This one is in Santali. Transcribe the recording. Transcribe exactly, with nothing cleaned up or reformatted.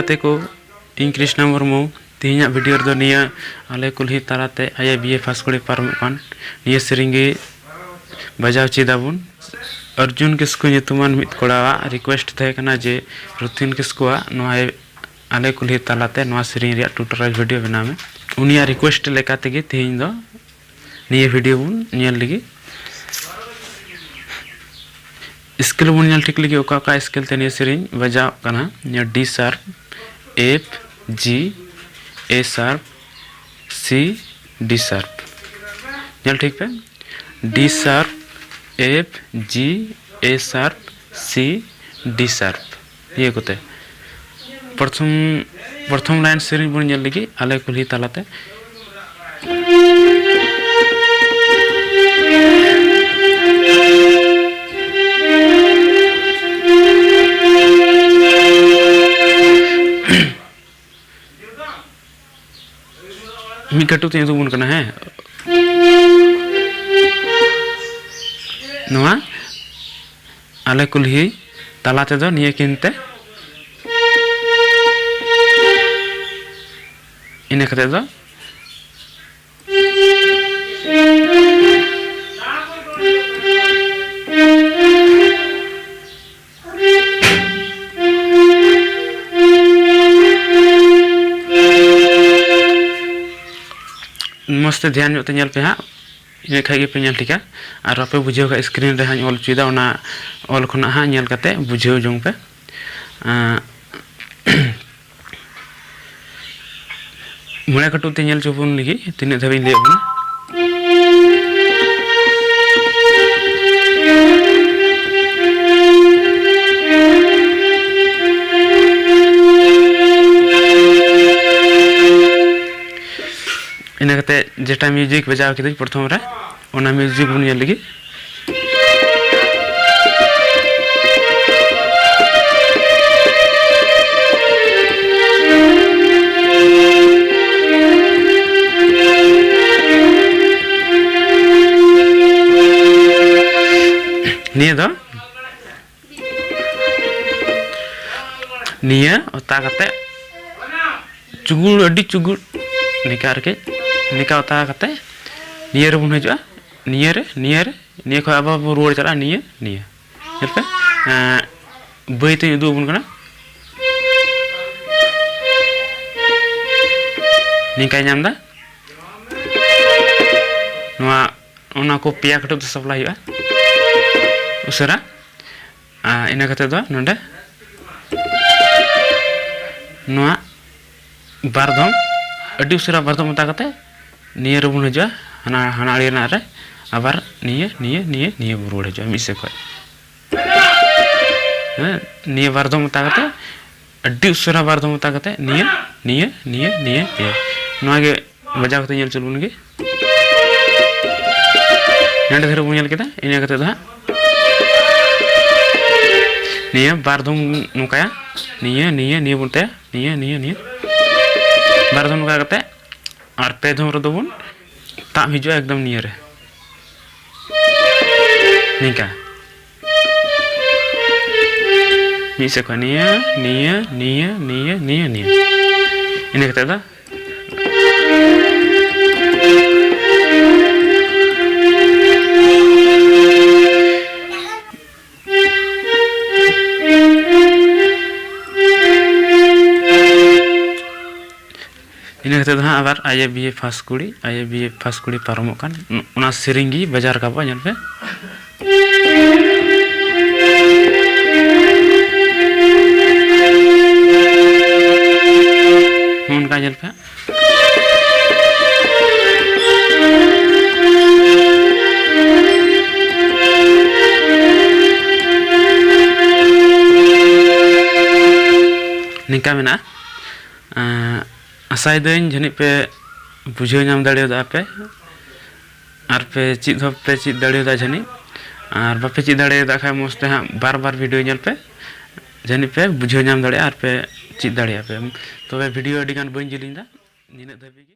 ᱛᱮᱠᱚ, ᱤᱧ ᱠᱨᱤᱥᱱᱟ ᱢᱩᱨᱢᱩ᱾ ᱛᱮᱦᱮᱧᱟᱜ ᱵᱷᱤᱰᱤᱭᱳ ᱨᱮᱫᱚ ᱱᱤᱭᱟᱹ ᱟᱞᱮ ᱠᱩᱞᱦᱤ ᱛᱟᱞᱟᱛᱮ ᱟᱭ ᱮ ᱵᱤ ᱮ ᱯᱷᱟᱥ ᱠᱩᱲᱤ ᱯᱟᱨᱚᱢᱚᱜ ᱠᱟᱱ ᱱᱤᱭᱟᱹ ᱥᱮᱨᱮᱧ ᱜᱮ ᱵᱟᱡᱟᱣ ᱪᱮᱫ ᱟᱵᱚᱱ᱾ ᱚᱨᱡᱩᱱ ᱠᱤᱥᱠᱩ ᱧᱩᱛᱩᱢᱟᱱ ᱢᱤᱫ ᱠᱚᱲᱟᱣᱟᱜ ᱨᱤᱠᱩᱭᱮᱥᱴ ᱛᱟᱦᱮᱸ ᱠᱟᱱᱟ ᱡᱮ ᱨᱩᱛᱷᱤᱱ ᱠᱤᱥᱠᱩᱣᱟᱜ ᱱᱚᱣᱟ ᱟᱞᱮ ᱠᱩᱞᱦᱤ ᱛᱟᱞᱟᱛᱮ ᱱᱚᱣᱟ ᱥᱮᱨᱮᱧ ᱨᱮᱭᱟᱜ ᱴᱩᱴᱳᱨᱤᱭᱟᱞ ᱵᱷᱤᱰᱤᱭᱳ ᱵᱮᱱᱟᱣ ᱢᱮ᱾ ᱩᱱᱤᱭᱟᱜ ᱨᱤᱠᱩᱭᱮᱥᱴ ᱞᱮᱠᱟ ᱛᱮᱜᱮ ᱛᱮᱦᱮᱧ ᱫᱚ ᱱᱤᱭᱟᱹ ᱵᱷᱤᱰᱤᱭᱳ ᱵᱚᱱ ᱧᱮᱞ ᱞᱟᱹᱜᱤᱫ᱾ ᱥᱠᱮᱞ ᱵᱚᱱ ᱧᱮᱞ ᱴᱷᱤᱠ ᱞᱟᱹᱜᱤᱫ ᱚᱠᱟ ᱚᱠᱟ ᱥᱠᱮᱞ ᱛᱮ ᱱᱤᱭᱟᱹ ᱥᱮᱨᱮᱧ ᱵᱟᱡᱟᱣ ᱠᱟᱱᱟ᱾ ᱱᱤᱭᱟᱹ ᱰᱤ ᱥᱟᱨᱯ, ᱮᱯᱷ, ᱡᱤ, ᱮ ᱥᱟᱨᱯ, ᱥᱤ, ᱰᱤ ᱥᱟᱨᱯ᱾ ᱧᱮᱞ ᱴᱷᱤᱠ ᱯᱮ, ᱰᱤ ᱥᱟᱨᱯ, ᱮᱯᱷ, ᱡᱤ, ᱮ ᱥᱟᱨᱯ, ᱥᱤ, ᱰᱤ ᱥᱟᱨᱯ᱾ ᱤᱭᱟᱹ ᱠᱚᱛᱮ ᱯᱨᱚᱛᱷᱚᱢ ᱯᱨᱚᱛᱷᱚᱢ ᱞᱟᱭᱤᱱ ᱥᱮᱨᱮᱧ ᱵᱚᱱ ᱧᱮᱞ ᱞᱟᱹᱜᱤᱫ ᱟᱞᱮ ᱠᱩᱞᱦᱤ ᱛᱟᱞᱟᱛᱮ᱾ ᱢᱤᱫ ᱠᱟᱹᱴᱩᱵ ᱛᱮᱧ ᱩᱫᱩᱜ ᱟᱵᱚᱱ ᱠᱟᱱᱟ, ᱦᱮᱸ᱾ ᱱᱚᱣᱟ ᱟᱞᱮ ᱠᱩᱞᱦᱤ ᱛᱟᱞᱟ ᱛᱮᱫᱚ ᱱᱤᱭᱟᱹ ᱠᱤᱱ ᱛᱮ, ᱤᱱᱟᱹ ᱠᱟᱛᱮ ᱫᱚ ᱢᱚᱡᱽ ᱛᱮ ᱫᱷᱮᱭᱟᱱ ᱧᱚᱜ ᱛᱮ ᱧᱮᱞ ᱯᱮ ᱦᱟᱸᱜ, ᱤᱱᱟᱹ ᱠᱷᱟᱡ ᱜᱮᱯᱮ ᱧᱮᱞ ᱴᱷᱤᱠᱟ᱾ ᱟᱨ ᱵᱟᱯᱮ ᱵᱩᱡᱷᱟᱹᱣ ᱠᱷᱟᱡ, ᱥᱠᱨᱤᱱ ᱨᱮ ᱦᱟᱸᱜ ᱤᱧ ᱚᱞ ᱦᱚᱪᱚᱭᱮᱫᱟ, ᱚᱱᱟ ᱚᱞ ᱠᱷᱚᱱᱟᱜ ᱦᱟᱸᱜ ᱧᱮᱞ ᱠᱟᱛᱮ ᱵᱩᱡᱷᱟᱹᱣ ᱡᱚᱝ ᱯᱮ᱾ ᱟᱸ, ᱢᱚᱬᱮ ᱠᱟᱹᱴᱩᱵ ᱛᱮ ᱧᱮᱞ ᱦᱚᱪᱚ ᱵᱚᱱ ᱞᱟᱹᱜᱤᱫ ᱛᱤᱱᱟᱹᱜ ᱫᱷᱟᱹᱵᱤᱡ ᱤᱧ ᱞᱟᱹᱭᱟᱫ ᱵᱚᱱᱟ᱾ ᱤᱱᱟᱹ ᱠᱟᱛᱮ ᱡᱮᱴᱟ ᱢᱤᱣᱡᱤᱠ ᱵᱟᱡᱟᱣ ᱠᱤᱫᱟᱹᱧ ᱯᱨᱚᱛᱷᱚᱢ ᱨᱮ, ᱚᱱᱟ ᱢᱤᱣᱡᱤᱠ ᱵᱚᱱ ᱧᱮᱞ ᱞᱟᱹᱜᱤᱫ᱾ ᱱᱤᱭᱟᱹ ᱫᱚ ᱱᱤᱭᱟᱹ ᱚᱛᱟ ᱠᱟᱛᱮ ᱪᱩᱜᱩᱲ, ᱟᱹᱰᱤ ᱪᱩᱜᱩᱲ, ᱱᱤᱝᱠᱟ ᱟᱨᱠᱤ, ᱱᱤᱝᱠᱟ ᱚᱛᱟ ᱠᱟᱛᱮ ᱱᱤᱭᱟᱹ ᱨᱮᱵᱚᱱ ᱦᱤᱡᱩᱜᱼᱟ, ᱱᱤᱭᱟᱹ ᱨᱮ, ᱱᱤᱭᱟᱹ ᱨᱮ, ᱱᱤᱭᱟᱹ ᱠᱷᱚᱱ ᱟᱵᱟᱨ ᱵᱚᱱ ᱨᱩᱣᱟᱹᱲ ᱪᱟᱞᱟᱜᱼᱟ ᱱᱤᱭᱟᱹ, ᱱᱤᱭᱟᱹ᱾ ᱧᱮᱞ ᱯᱮ, ᱮᱸ, ᱵᱟᱹᱭ ᱛᱮᱧ ᱩᱫᱩᱜ ᱟᱵᱚᱱ ᱠᱟᱱᱟ᱾ ᱱᱤᱝᱠᱟᱭ ᱧᱟᱢ ᱮᱫᱟ᱾ ᱱᱚᱣᱟ, ᱚᱱᱟ ᱠᱚ ᱯᱮᱭᱟ ᱠᱟᱹᱴᱩᱵ ᱛᱮ ᱥᱟᱯᱞᱟᱭ ᱦᱩᱭᱩᱜᱼᱟ ᱩᱥᱟᱹᱨᱟ᱾ ᱟᱨ ᱤᱱᱟᱹ ᱠᱟᱛᱮ ᱫᱚ ᱱᱚᱰᱮ ᱱᱚᱣᱟ ᱵᱟᱨ ᱫᱷᱚᱢ, ᱟᱹᱰᱤ ᱩᱥᱟᱹᱨᱟ ᱵᱟᱨ ᱫᱷᱚᱢ ᱚᱛᱟ ᱠᱟᱛᱮ ᱱᱤᱭᱟᱹ ᱨᱮᱵᱚᱱ ᱦᱤᱡᱩᱜᱼᱟ, ᱦᱟᱱᱟ, ᱦᱟᱱᱟ ᱟᱲᱮ ᱨᱮᱱᱟᱜ ᱨᱮ, ᱟᱵᱟᱨ ᱱᱤᱭᱟᱹ, ᱱᱤᱭᱟᱹ, ᱱᱤᱭᱟᱹ, ᱱᱤᱭᱟᱹ ᱵᱚᱱ ᱨᱩᱣᱟᱹᱲ ᱦᱤᱡᱩᱜᱼᱟ ᱢᱤᱫ ᱥᱮᱫ ᱠᱷᱚᱡ᱾ ᱦᱮᱸ, ᱱᱤᱭᱟᱹ ᱵᱟᱨ ᱫᱷᱚᱢ ᱚᱛᱟ ᱠᱟᱛᱮ, ᱟᱹᱰᱤ ᱩᱥᱟᱹᱨᱟ ᱵᱟᱨ ᱫᱷᱚᱢ ᱚᱛᱟ ᱠᱟᱛᱮ ᱱᱤᱭᱟᱹ, ᱱᱤᱭᱟᱹ, ᱱᱤᱭᱟᱹ, ᱱᱤᱭᱟᱹ, ᱱᱤᱭᱟᱹ᱾ ᱱᱚᱣᱟ ᱜᱮ ᱵᱟᱡᱟᱣ ᱠᱟᱛᱮ ᱧᱮᱞ ᱦᱚᱪᱚ ᱵᱚᱱ ᱜᱮ᱾ ᱱᱚᱸᱰᱮ ᱫᱷᱟᱹᱨᱤᱡ ᱵᱚᱱ ᱧᱮᱞ ᱠᱮᱫᱟ, ᱤᱱᱟᱹ ᱠᱟᱛᱮ ᱫᱚ ᱦᱟᱸᱜ ᱱᱤᱭᱟᱹ ᱵᱟᱨ ᱫᱷᱚᱢ ᱱᱚᱝᱠᱟᱭᱟ, ᱱᱤᱭᱟᱹ, ᱱᱤᱭᱟᱹ, ᱱᱤᱭᱟᱹ ᱵᱚᱱ ᱛᱟᱭᱟ, ᱱᱤᱭᱟᱹ, ᱱᱤᱭᱟᱹ, ᱱᱤᱭᱟᱹ, ᱵᱟᱨ ᱫᱷᱚᱢ ᱱᱚᱝᱠᱟ ᱠᱟᱛᱮ ᱟᱨ ᱯᱮ ᱫᱷᱚᱢ ᱨᱮᱫᱚ ᱵᱚᱱ ᱛᱟᱵ ᱦᱤᱡᱩᱜᱼᱟ ᱮᱠᱫᱚᱢ ᱱᱤᱭᱟᱹ ᱨᱮ, ᱱᱤᱝᱠᱟ᱾ ᱢᱤᱫ ᱥᱮᱫ ᱠᱷᱚᱱ ᱱᱤᱭᱟᱹ, ᱱᱤᱭᱟᱹ, ᱱᱤᱭᱟᱹ, ᱱᱤᱭᱟᱹ, ᱱᱤᱭᱟᱹ, ᱱᱤᱭᱟᱹ᱾ ᱤᱱᱟᱹ ᱠᱟᱛᱮ ᱫᱚ ᱤᱱᱟᱹ ᱠᱟᱛᱮ ᱫᱚ ᱦᱟᱸᱜ ᱟᱵᱟᱨ ᱟᱭᱮ ᱵᱤᱭᱮ ᱯᱷᱟᱥ ᱠᱩᱲᱤ, ᱟᱭᱮ ᱵᱤᱭᱮ ᱯᱷᱟᱥ ᱠᱩᱲᱤ ᱯᱟᱨᱚᱢᱚᱜ ᱠᱟᱱ, ᱚᱱᱟ ᱥᱮᱨᱮᱧ ᱜᱮ ᱵᱟᱡᱟᱣ ᱨᱟᱠᱟᱵᱚᱜᱼᱟ, ᱧᱮᱞ ᱯᱮ᱾ ᱦᱚᱸ, ᱚᱱᱠᱟ ᱧᱮᱞ ᱯᱮ᱾ ᱱᱤᱝᱠᱟ ᱢᱮᱱᱟᱜᱼᱟ᱾ ᱟᱸ, ᱟᱥᱟᱭᱮᱫᱟᱹᱧ ᱡᱟᱹᱱᱤᱡ ᱯᱮ ᱵᱩᱡᱷᱟᱹᱣ ᱧᱟᱢ ᱫᱟᱲᱮᱭᱟᱫᱟ ᱯᱮ, ᱟᱨ ᱯᱮ ᱪᱮᱫ ᱦᱚᱸ ᱯᱮ ᱪᱮᱫ ᱫᱟᱲᱮᱭᱟᱫᱟ ᱡᱟᱹᱱᱤᱡ᱾ ᱟᱨ ᱵᱟᱯᱮ ᱪᱮᱫ ᱫᱟᱲᱮᱭᱟᱫᱟ ᱠᱷᱟᱡ, ᱢᱚᱡᱽ ᱛᱮ ᱦᱟᱸᱜ ᱵᱟᱨ ᱵᱟᱨ video ᱧᱮᱞ ᱯᱮ, ᱡᱟᱹᱱᱤᱡ ᱯᱮ ᱵᱩᱡᱷᱟᱹᱣ ᱧᱟᱢ ᱫᱟᱲᱮᱭᱟᱜᱼᱟ ᱟᱨ ᱯᱮ ᱪᱮᱫ ᱫᱟᱲᱮᱭᱟᱜᱼᱟ ᱯᱮ᱾ ᱛᱚᱵᱮ video ᱟᱹᱰᱤ ᱜᱟᱱ ᱵᱟᱹᱧ ᱡᱤᱞᱤᱧ ᱫᱟ, ᱱᱤᱱᱟᱹᱜ ᱫᱷᱟᱹᱵᱤᱡ ᱜᱮ᱾